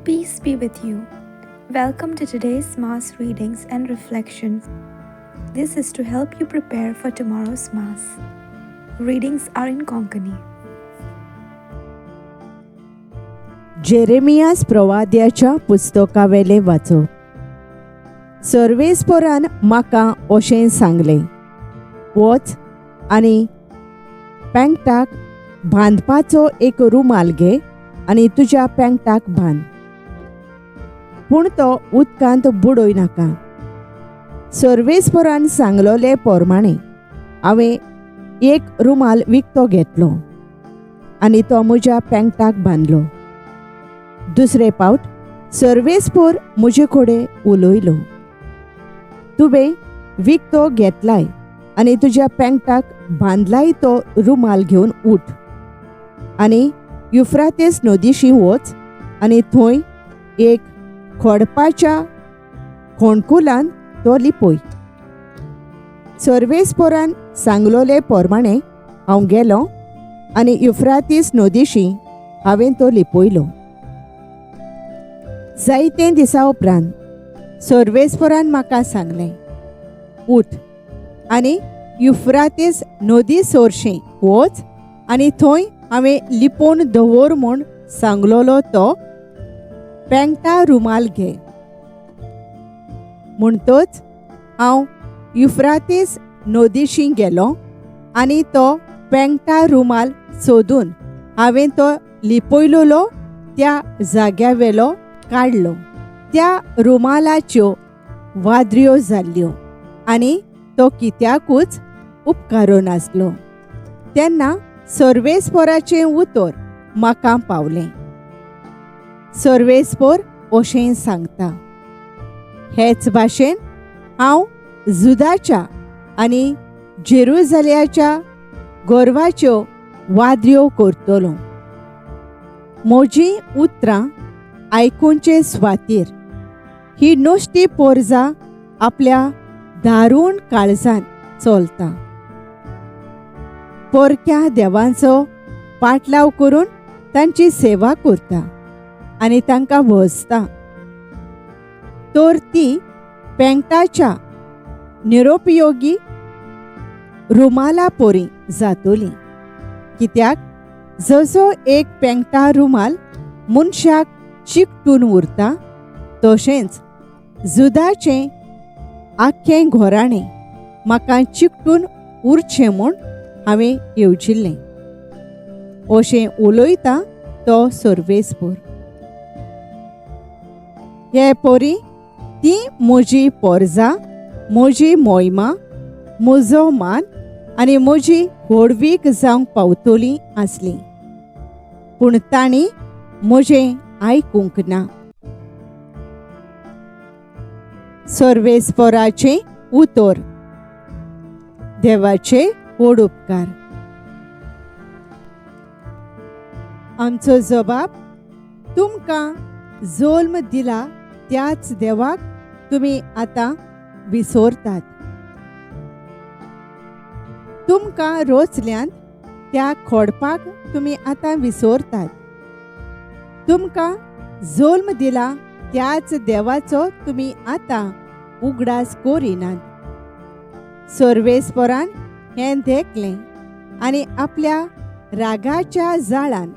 Peace be with you. Welcome to today's Mass readings and reflections. This is to help you prepare for tomorrow's Mass. Readings are in Konkani. Jeremias प्रवाद्याच्या पुस्तकावेलें वाचप. सर्वेस्पोरान म्हाका अशें सांगलें, वच आनी पेंगटाक बांदपाचो एक रुमाल घे आनी तुज्या पेंगटाक बांद, पूण तो उदकांत बुडय नाका. सर्वेस्पोरान सांगलोले पोरमाणें हांवें एक रुमाल विकतो घेतलो आनी तो म्हज्या पेंगटाक बांदलो. दुसरे पावट सर्वेस्पोर म्हजे कडेन उलयलो, तुवें विकतो घेतलाय आनी तुज्या पेंगटाक बांदलाय तो रुमाल घेवन उठ आनी युफ्रातेस नदीशी वच आनी थंय एक खोडपाच्या खोणकुलान तो लिपय. सर्वेस्पोरान सांगलोले पोरमाणें हांव गेलो आनी युफ्रातीस नदीशी हांवें तो लिपयलो. जायते दिसा उपरांत सर्वेस्पोरान म्हाका सांगलें, उठ आनी युफ्रातीस नदी सोरशें वच आनी थंय हांवें लिपोवन दवर म्हूण सांगलोलो तो पेंगटा रुमाल घे. म्हणटच हांव युफ्रातीस नदीशी गेलो आनी तो पेंगटा रुमाल सोदून हांवें तो लिपयलोलो त्या जाग्यावेलो काडलो. त्या रुमालाच्यो वादऱ्यो जाल्ल्यो आनी तो कित्याकूच उपकारो नासलो. तेन्ना सर्वेस्पोराचें उतर म्हाका पावलें. सर्वेस्पोर अशें सांगता, हेच भाशेन हांव जुदाच्या आनी जेरुजाल्याच्या गोरवाच्यो वादऱ्यो करतलो. म्हजीं उतरां आयकुचे स्वातीर ही नश्टी पोरजा आपल्या दारूण काळजान चलता. पोरक्या देवांचो पाटलाव करून तांची सेवा करता आनी तांकां भोसता. तर ती पेंगटाच्या निरुपयोगी रुमाला पोरी जातली. कित्याक जसो एक पेंगटा रुमाल मनशाक चिकटून उरता, तशेंच जुदाचें आख्खें घोराणें म्हाका चिकटून उरचें म्हूण हांवें येवजिल्लें. अशें उलयता तो सर्वेस्पोर. हे पोरी ती म्हजी पोरजा, म्हजी मोयमा, म्हजो मान आनी म्हजी व्हडवीक जावंक पावतली आसली, पूण तांणी म्हजें आयकूंक ना. सर्वेस्पोराचें उतर. देवाचे व्हड उपकार. आमचो जबाब, तुमकां जल्म दिला त्याच देवाक तुमी आतां विसरतात. तुमकां रोचल्यांत त्या खोडपाक तुमी आतां विसरतात. तुमकां जल्म दिला त्याच देवाचो तुमी आतां उगडास करिनात. सर्वेस्पोरान हें देखलें आनी आपल्या रागाच्या जाळान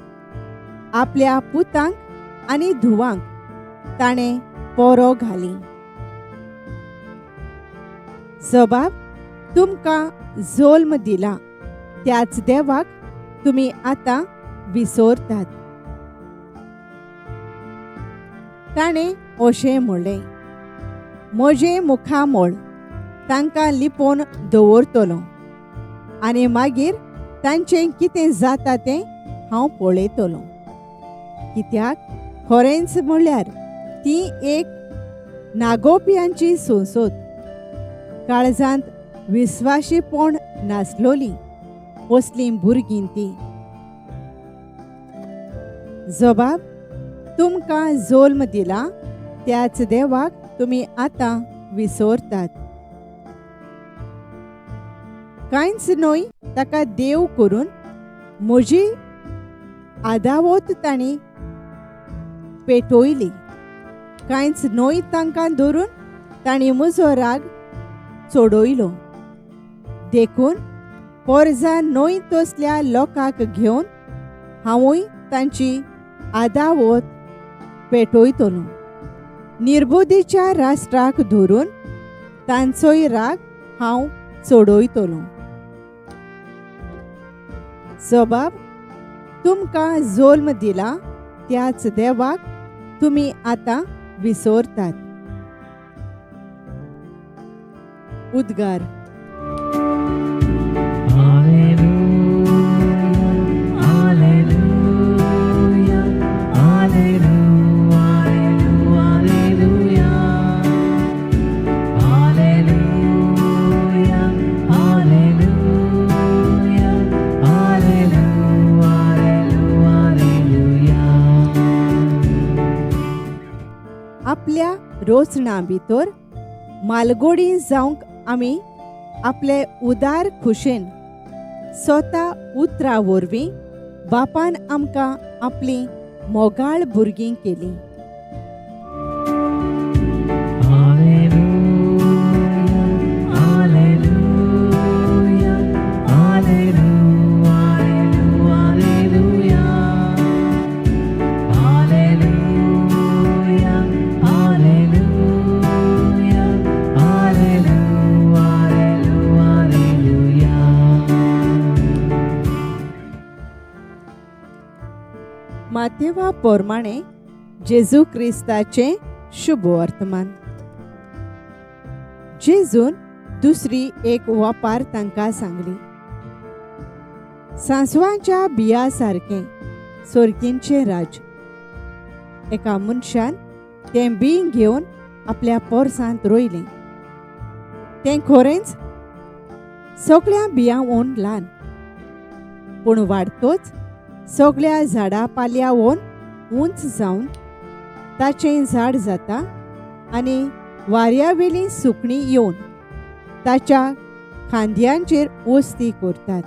आपल्या पुतांक आनी धुवांक ताणें पोरो घाली. जबाब, तुमकां जल्म दिला त्याच देवाक तुमी आतां विसरतात. ताणें अशें म्हणलें, म्हजें मुखामळ तांकां लिपोवन दवरतलो आनी मागीर तांचें कितें जाता तें हांव पळयतलो. कित्याक खरेंच म्हणल्यार ती एक नागोवप्यांची संसद, काळजांत विस्वाशीपण नासलोली असलीं भुरगीं ती. जबाब, तुमकां जल्म दिला त्याच देवाक तुमी आतां विसरतात. कांयच न्हय ताका देव करून म्हजी आदावत तांणी पेटयली. कांयच न्हय तांकां धरून तांणी म्हजो राग चडयलो. देखून पोरजा न्हय तसल्या लोकांक घेवन हांवूय तांची आदावत पेटयतलो. निर्बुदीच्या राष्ट्राक धरून तांचोय राग हांव चडयतलो. जबाब तुमकां जल्म दिला त्याच देवाक तुमी आतां विसरतात. उद्गार. आपल्या रोचणा भितर मालगोडी जावंक आमी आपले उदार खुशेन स्वता उतरां वरवीं बापान आमकां आपली मोगाळ भुरगीं केली. मातेवा पोरमाणे जेजू क्रिस्ताचें शुभ वर्तमान. जेजून दुसरी एक वापार तांकां सांगली. सांसवांच्या बिया सारकें सोर्गींचें राज्य. एका मनशान तें बीं घेवन आपल्या पोरसांत रोयलें. तें खरेंच सगळ्या बियांवून ल्हान, पूण वाडतोच सगळ्या झाडां पालयावून उंच जावन ताचें झाड जाता आनी वाऱ्यावेलीं सुकणीं येवन ताच्या खांद्यांचेर वस्ती करतात.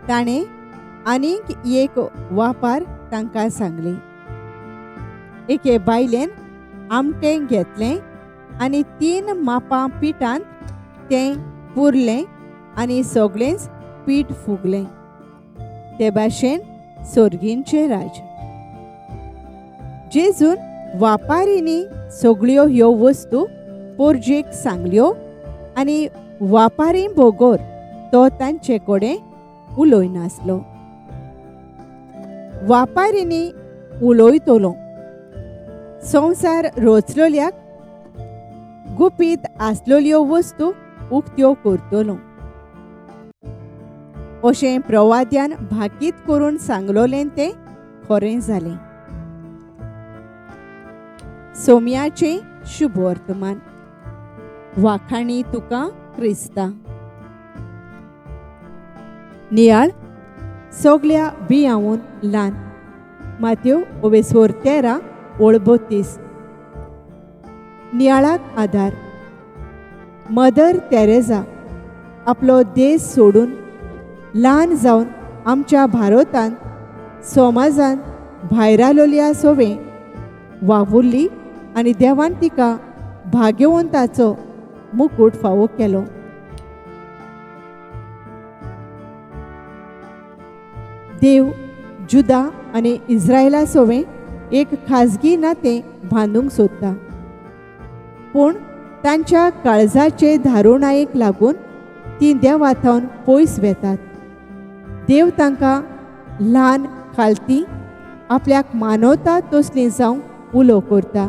ताणें आनीक एक वापार तांकां सांगली. एके बायलेन आमटें घेतलें आनी 3 मापां पिठांत तें पुरलें आनी सगळेंच पीठ फुगलें. ते भाशेन सोर्गींचें राज्य. जेजून वापारींनी सगळ्यो ह्यो वस्तू पोरजेक सांगल्यो आनी वापारी बगर तो तांचे कडेन उलयनासलो. वापारींनी उलयतलो. संवसार रचलोल्याक गुपीत आसलेल्यो वस्तू उक्त्यो करतलो अशें प्रवाद्यान भाकीत करून सांगलोलें तें खरें जालें. सोम्याचें शुभ वर्तमान. वाखाणी तुका क्रिस्ता. नियाळ सगळ्या बियांवून ल्हान. मात्यो ओवेसोर 13 ओळ 32. नियाळाक आदार. मदर तेरेजा आपलो देश सोडून ल्हान जावन आमच्या भारतांत समाजान भायरालोल्या सोवे वावुरली आनी देवान तिका भाग्यवंताचो मुकूट फावो केलो. देव जुदा आनी इस्रायला सोवे एक खाजगी नातें बांदूंक सोदता, पूण तांच्या काळजाचे धारुणायेक लागून तीं देवा थावन पयस वेतात. देव तांकां ल्हान खालती आपल्याक मानवता तसली जावंक उलो करता.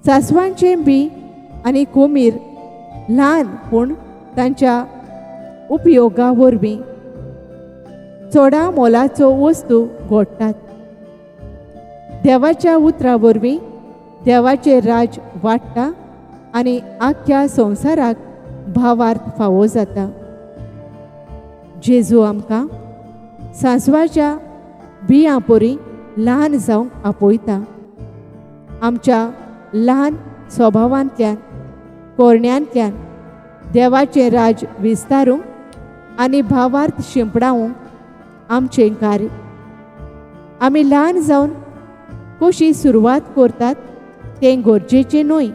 सासवांचें बी आनी कोमीर ल्हान पूण तांच्या उपयोगा वरवीं चोडा मोलाचो वस्तू घडटात. देवाच्या उतरा वरवीं देवाचें राज वाडटा आनी आख्ख्या संवसाराक भावार्थ फावो जाता. जेजू आमकां सांसवाच्या बियां परी ल्हान जावंक आपयता. आमच्या ल्हान स्वभावांतल्यान कोरण्यांतल्यान देवाचें राज विस्तारूंक आनी भावार्थ शिंपडावंक आमचें कार्य. आमी ल्हान जावन कशी सुरवात करतात तें गरजेचें न्हय,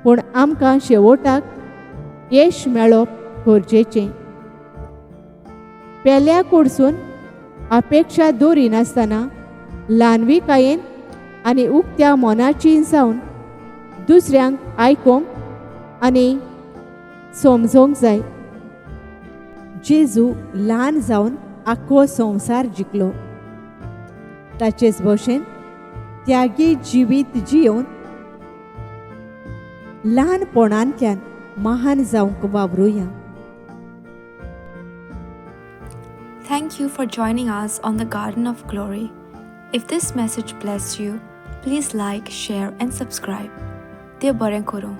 पूण आमकां शेवटाक येश मेळप गरजेचें. पेल्या कडसून अपेक्षा दवरिनासतना ल्हानविकायेन आनी उक्त्या मनाची जावन दुसऱ्यांक आयकोंक आनी समजोंक जाय. जेजू ल्हान जावन आख्खो संवसार जिखलो. ताचेच भशेन त्यागी जिवीत जियोवन ल्हानपणांतल्यान महान जावंक वावरुया. Thank you for joining us on the Garden of Glory. If this message blessed you, please like, share, and subscribe. देव बरें करूं.